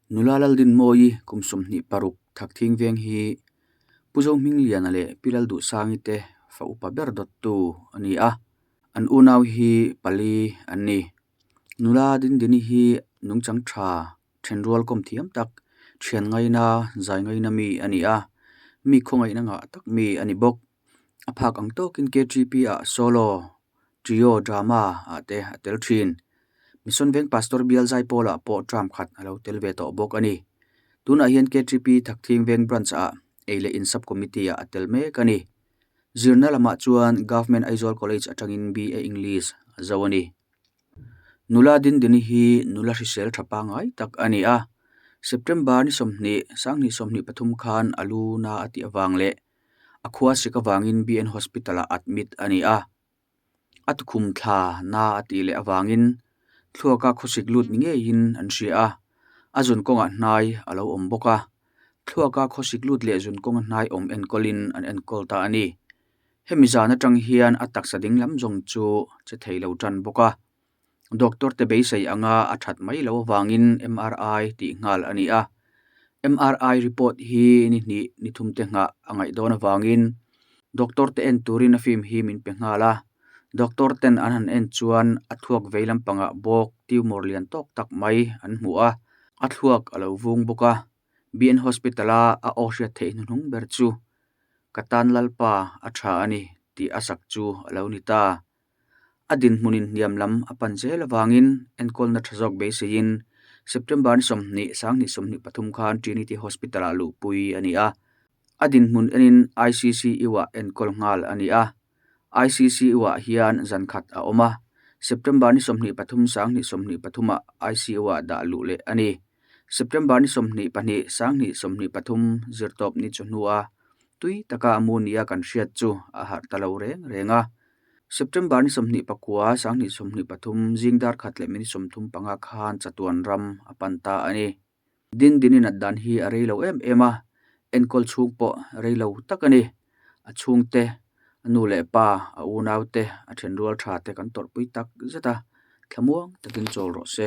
Nula Laldinmawii kum 26 Thakthing veng hi Pu Zohmingliana leh Pi Lalduhsangi te fa upa ber dawttu a ni a, an unau hi pali an ni. Nula Dindini hi nungchang tha thenrual kawm thiam tak, thian ngaina, zai ngaina mi a ni a, mi khawngaihna ngah tak mi a ni bawk. A phak ang tawkin KTP ah solo, trio, drama ah te a tel thin. Mission Veng Pastor Bial Zaipawl ah pawh term khat a lo tel ve tawh bawk a ni. Tunah hian KTP Thakthing Veng Branch ah ei leh in sub committee ah a tel mek a ni. Zirna lamah chuan Government Aizawl College atangin BA English a zo a ni. Nula Dindini hi nula hrisel tha pangngai tak a ni a. September ni 20, 2023 khan a lu na a tih avang leh a khua sik avangin BN Hospital ah admit a ni a. A tukhum thla na a tih leh avangin thluaka khawsik lut ni ngeiin an hria a, a zun kawngah hnai a lo awm bawk a. Thluaka khawsik lut leh zun kawnga hnai awm enkawlin an enkawl ta a ni. Hemi zan atang hian a taksa ding lam zawng chu che thei lo tan bawk a. Doctor te beisei anga a that mai loh avangin MRI tih nghal a ni a. MRI report hi ni hnih ni thum te nghah a ngaih dawn avangin doctor te en turin a film hi min pe nghal a. Doctor ten an han en chuan a thluak vei lampangah bawk tumor lian tawk tak mai an hmu a, a thluak a lo vung bawk a. BN Hospital a a aw hriat theih hnuhnung ber chu Ka tan Lalpa a tha a ni tih a sak chu a lo ni ta. A dinhmunin hniam lam a pan zel avangin enkawlna tha zawk beiseiin September ni 20, 2023 khan Trinity Hospital-ah luhpui a ni a. A dinhmun enin ICCU-ah enkawl nghal a ni a. ICCU-ah hian zan khat a awm a, September ni 23, 2023-ah ICU-ah dah luh leh a ni. September ni 22, 2023 zirtawp ni chawhnua tui taka a mu nia kan hriat chu a harh ta lo reng reng a. September ni 29, 2023 zing dar khat leh minute 35 khan chatuan ram a pan ta a ni. Dindini nat dan hi a rei lo em em a, enkawl chhung pawh rei lo tak a ni. A chhungte, a nu leh pa, a unaute, a thenrual tha te kan tawrhpui tak zet a, thlamuang takin chawl rawh se.